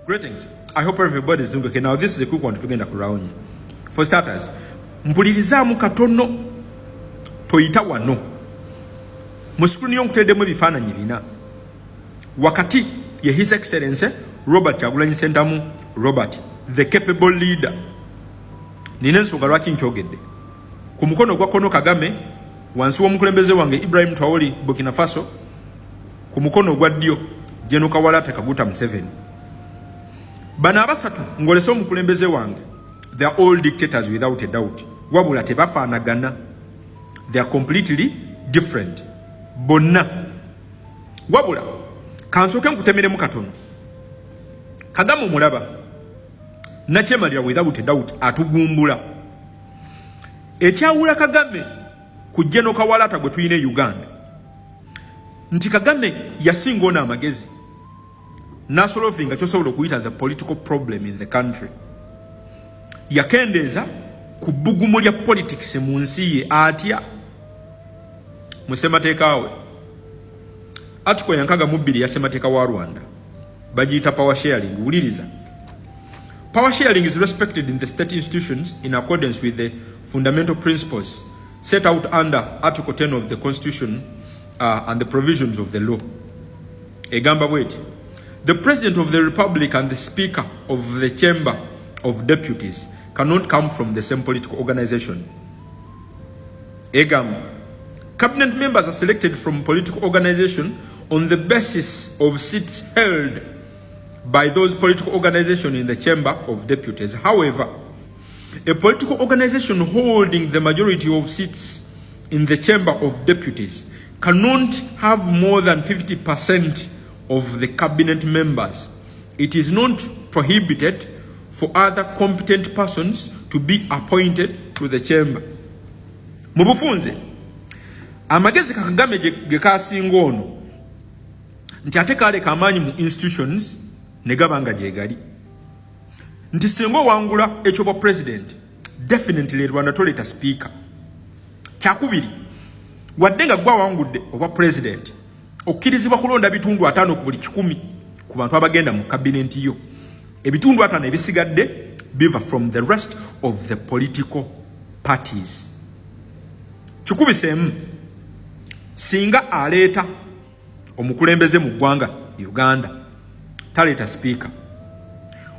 Greetings. I hope everybody is doing okay. Now this is a quick one tugenda kulawunya. For starters, mpulirizaamu katono, toyita wano. Mu screen yo nkuteddemu ebifaananyi bina. Wakati ye His Excellency Robert Kyagulanyi Ssentamu Robert, the capable leader. Nina ensonga lwaki nkyogedde. Ku mukono ogwa kkono Kagame, wansi w'omukulembeze wange Ibrahim Traore, Burkina Faso. Ku mukono ogwa ddyo General Kawalata Kaguta Museveni. Bano abasatu ng'olese omukulembeze wange, they are all dictators without a doubt, wabula tebafaanagana. They are completely different bonna. Wabula kansooke nkutemeremu katono. Kagame omulaba nakyemalira, without a doubt atugumbula. Ekyawula Kagame ku General Kawalata gwe tulina e Uganda nti Kagame yasinga ono amagezi nasolvinga kyosobola okuyita the political problem in the country. Yakendeeza ku bbugumu lya politics mu nsi ye. Atya? Mu ssemateeka we, article ya 62 ya ssemateeka wa Rwanda bagiyita power sharing. Wuliriza: "Power sharing is respected in the state institutions in accordance with the fundamental principles set out under Article 10 of the Constitution and the provisions of the law." Egamba bweti: "The President of the Republic and the Speaker of the Chamber of Deputies cannot come from the same political organization." Egamba, "Cabinet members are selected from political organization on the basis of seats held by those political organizations in the Chamber of Deputies. However, a political organization holding the majority of seats in the Chamber of Deputies cannot have more than 50% of the cabinet members. It is not prohibited for other competent persons to be appointed to the chamber." Mu bufunze, amagezi Kakagame ge kasinga ono nti ate kaleka amaanyi mu institutions ne gaba nga gye gali, nti singa owangula ekyobwa president, definitely Rwanda toleeta speaker. Kyakubiri, wadde nga gwe awangudde obwa president, okkirizibwa kulonda bitundu 50 ku buli 100 ku bantu abagenda mu kabinenti yo. Ebitundu 50 ebisigadde biva from the rest of the political parties. Kikubiseemu, singa aleeta omukulembeze mu ggwanga Uganda, taleeta speaker,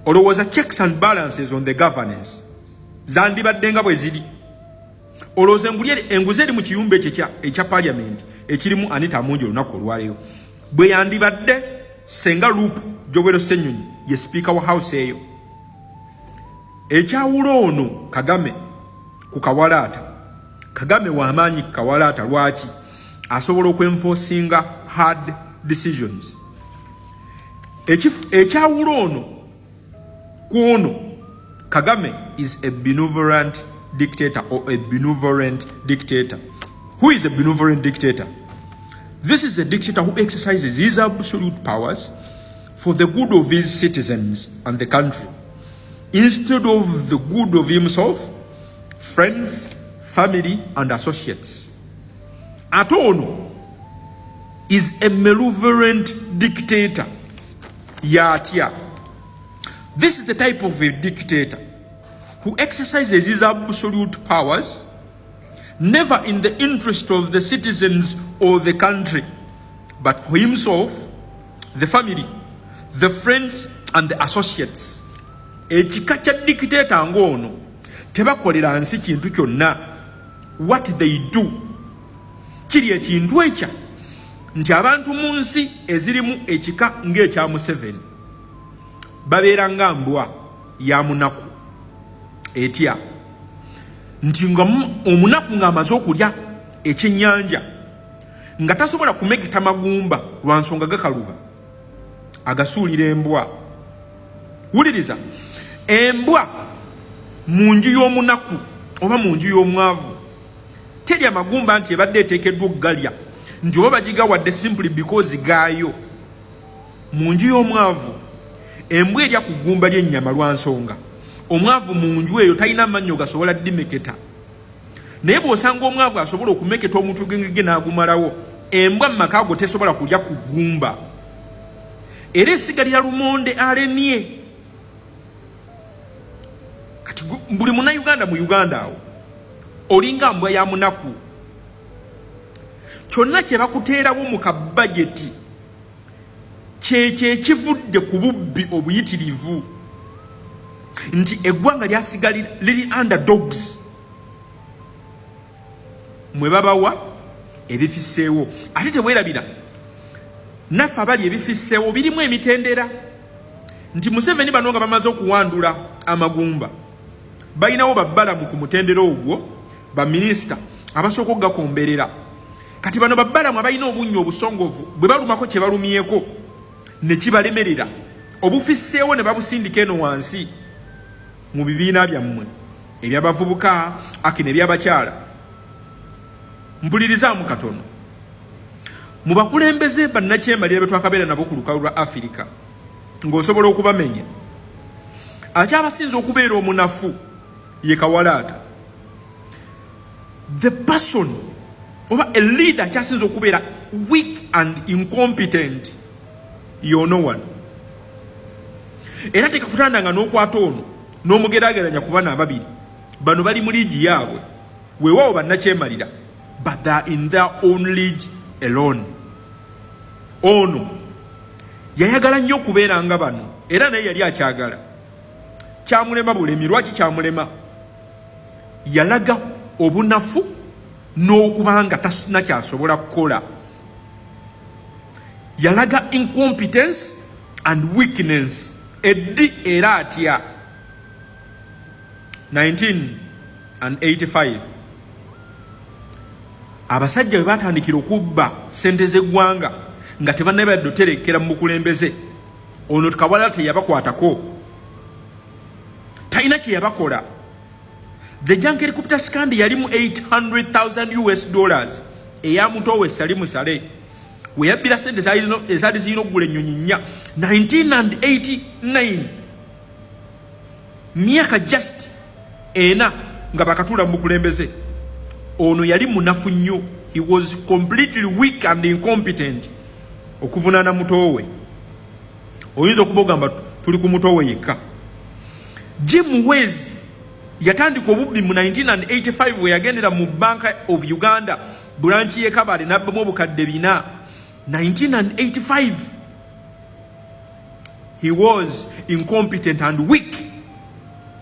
olowooza checks and balances on the governance zandibadde nga bwe ziri? Olowooza enguzi eri mu kiyumba ekyo ekya parliament ekirimu Anita Amungi olunaku olwaleero bwe yandibadde senga Lupu Joel Ssenyonyi ye speaker wa house eyo? Ekyawula ono Kagame ku Kawalaata, Kagame w'amaanyi. Kawalaata lwaki asobola okwenforcinga hard decisions? Ekyawula ono ku ono, Kagame is a benevolent dictator or a benevolent dictator. Who is a benevolent dictator? This is a dictator who exercises his absolute powers for the good of his citizens and the country instead of the good of himself, friends, family and associates. Ate ono is a malevolent dictator. Yatya? This is the type of a dictator who exercises his absolute powers never in the interest of the citizens or the country, but for himself, the family, the friends and the associates. Ekika kya dictator ng'ono tebakolera nsi kintu kyonna. What they do kiri ekintu ekya nti abantu mu nsi ezirimu ekika ng'ekya Museveni babeera nga mbwa ya munaku. Etya? Nti nga omunaku ng'amaze okulya ekyennyanja nga tasobola kumegeta magumba lwa nsonga gakaluba, agasuulira embwa. Wuliriza, embwa mu nju y'omunaku oba mu nju y'omwavu terya magumba nti ebadde eteekeddwa okugalya, nti oba bagigawadde simply because gaayo. Mu nju y'omwavu embwa erya ku ggumba ly'ennyama lwa nsonga omwavu mu nju eyo talina mannyo gasobola ddimeketa. Naye bw'osanga omwavu asobola okumeketa omutwe gw'engege n'agumalawo, embwa mu maka ago tesobola kulya ku ggumba, era esigalira lumonde alemye. Buli Munnayuganda mu Uganda awo olinga mbwa ya munaku. Kyonna kye bakuteerawo mu kabajeti kyekyo ekivudde ku bubbi obuyitirivu, nti eggwanga lyasigalira liri underdogs. Mwe babawa ebifiseewo, ate teweerabira naffe abali ebifiseewo birimu emitendera, nti Museveni bano nga bamaze okuwandula amagumba, balinawo babbalamu ku mutendera ogwo, baminisita abasooka okugakomberera. Kati bano babbalamu abalina obunnyo obusongovu bwe balumako kye balumyeko ne kibalemerera, obufiseewo ne babusindika eno wansi mu bibiina byammwe ebyabavubuka akina ebyabakyala. Mpulirizaamu katono. Mu bakulembeze bannakyemalira be twakabeera nabo ku lukalu lwa Afirika, ng'osobola okubamenya, akyabasinza okubeera omunafu ye Kawalaata. The person oba a leader akyasinza okubeera weak and incompetent yono wano. Era tekakutandanga n'okwata ono n'omugerageranya ku bano ababiri. Bano bali mu liigi yaabwe. Weewaawo bannakyemalira, but they are in their own league alone. Ono yayagala nnyo okubeera nga bano, era naye yali akyagala, kyamulema bulemi. Lwaki kyamulema? Yalaga obunafu n'okuba nga tasina kyasobola kukola. Yalaga incompetence and weakness. Eddi era atya? 1985 abasajja bwe batandikira okubba sente z'eggwanga nga tebannabadde oterekera mu bukulembeze, ono Kawalala teyabakwatako, talina kye yabakola. The junk helicopter scandal yalimu 800,000 US dollars eya mutowe Salimu Saleh, we yabbira sente ezaali zirina okugula ennyonyi nnya. 1989, myaka just 4 nga bakatuula mu bukulembeze. Ono yali munafu nnyo. He was completely weak and incompetent okuvunaana mutowe. Oyinza okuba ogamba tuli ku mutowe yekka. Jim Muhwezi yatandika obubbi mu 1985 we yagendera mu Bank of Uganda branch y'e Kabale n'abbamu obukadde 4. 1985, he was incompetent and weak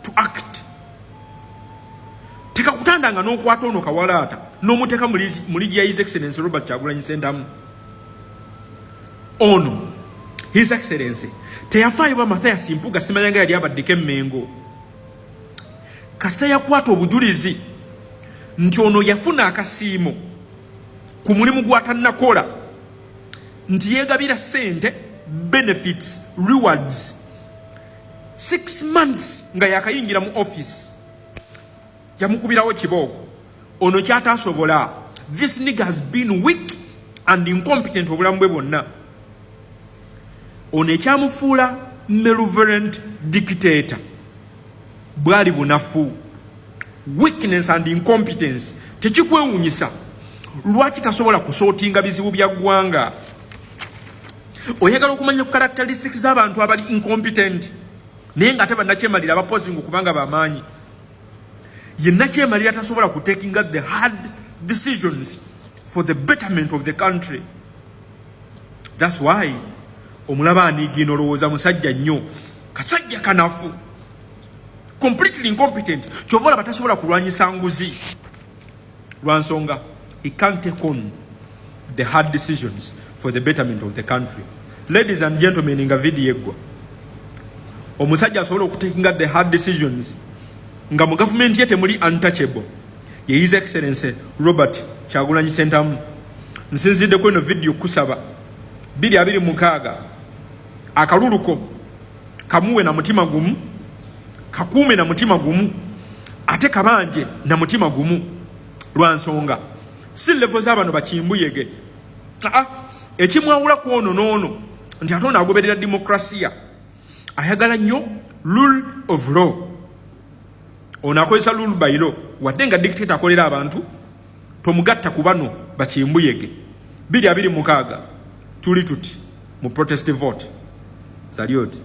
to act. Tekakutandanga n'okwata ono Kawalaata n'omuteeka mu liigi ya His Excellence Robert Kyagulanyi Sentamu. Ono His Excellency teyafaayo ba Mathias Mpuga, simanyanga yali abaddeko emmengo. Kasita yakwata obujulizi nti ono yafuna akasiimo ku mulimu gw'atannakola, nti yeegabira ssente, benefits, rewards, 6 months nga yakayingira mu office, yamukubirawo kibooko. Ono kyatasobola. This nigga has been weak and incompetent obulamu bwe bwonna. Ono ekyamufuula malevolent dictator bwali bunafu, weakness and incompetence. Tekikwewunyisa lwaki tasobola kusortinga bizibu bya ggwanga. Oyagala okumanya ku characteristics z'abantu abali incompetent naye nga ate bannakyemalira abaposinga okubanga bamaanyi, ye nakyemalira tasobola kutakinga the hard decisions for the betterment of the country. That's why omulaba anigiina, olowooza musajja nnyo, kasajja kanafu, completely incompetent. Kyova olaba tasobola kulwanyisa nguzi, lwansonga he can't take on the hard decisions for the betterment of the country. Ladies and gentlemen, nga vidiyo eggwa, omusajja asobola okutakinga the hard decisions nga mu gavumenti ye temuli untouchable ye His Excellence Robert Kyagulanyi Sentamu. Nsinziddeko eno vidiyo kusaba 2026 akaluluko kamuwe na mutima gumu, kakuume na mutima gumu, ate kabanje na mutima gumu, lwa nsonga si level z'abano bakimbuyege. Aa, ekimwawula ku ono n'ono nti ate ono agoberera demokrasiya, ayagala nnyo rule of law. Ono akozesa rule by law, wadde nga dictator akolera abantu. Tomugatta ku bano bakimbuyege. 2026 tuli tuti mu protest vote. Salute.